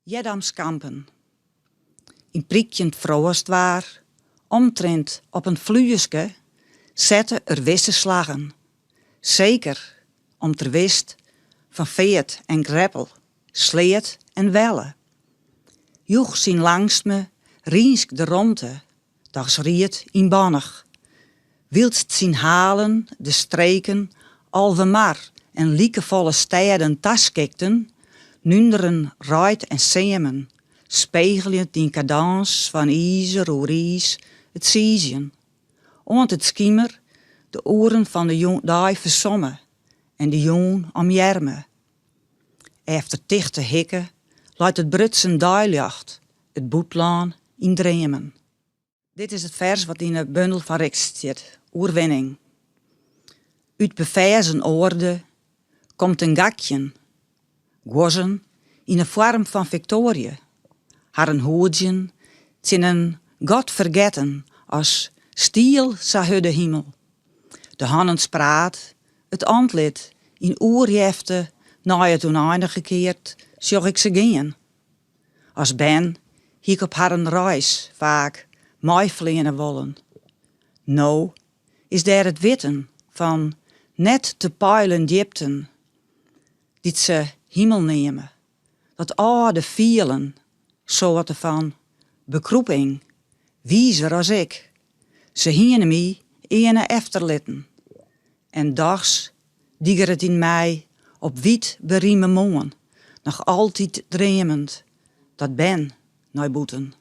Headamskampen. Yn prykjend froastwaar, omtrint op in flueske, sette er wisse slaggen. Seker om't er wist fan feart en greppel, sleat en welle. Joech syn langstme rynsk de romte, dochs ried ynbannich. Wylst syn halen de streken Alvemar en likefolle stêden taskikten, núnderen reid en seamen, spegeljend yn kadâns fan izer oer iis it siizjen. Oant it skimer de oeren fan de dei fersomme en de jûn omearme. Efter tichte hikke leit it brutsen deiljocht it bûtlân yn dreamen. Dit is it fers wat yn 'e bundel fan Rixt stiet, Oerwinning. Ut beferzen oarde komt in gakjen, guozzen yn 'e foarm fan fiktoarje, harren hoedzjen tsjin in God fergetten as stiel sa hurde himel. De hannen spraat, it antlit yn oerjefte nei it ûneinige keard, sjoch ik se gean. As bern hie ik op harren reis faak meifleane wollen. No is dêr it witten fan net te peilen djipten dy't se himel neame, dat âlde fielen, soarte fan bekrûping, wizer as ik. Se hiene my earne efterlitten. En dochs digeret yn my op wiet berime moarn noch altyd dreamend dat bern nei bûten.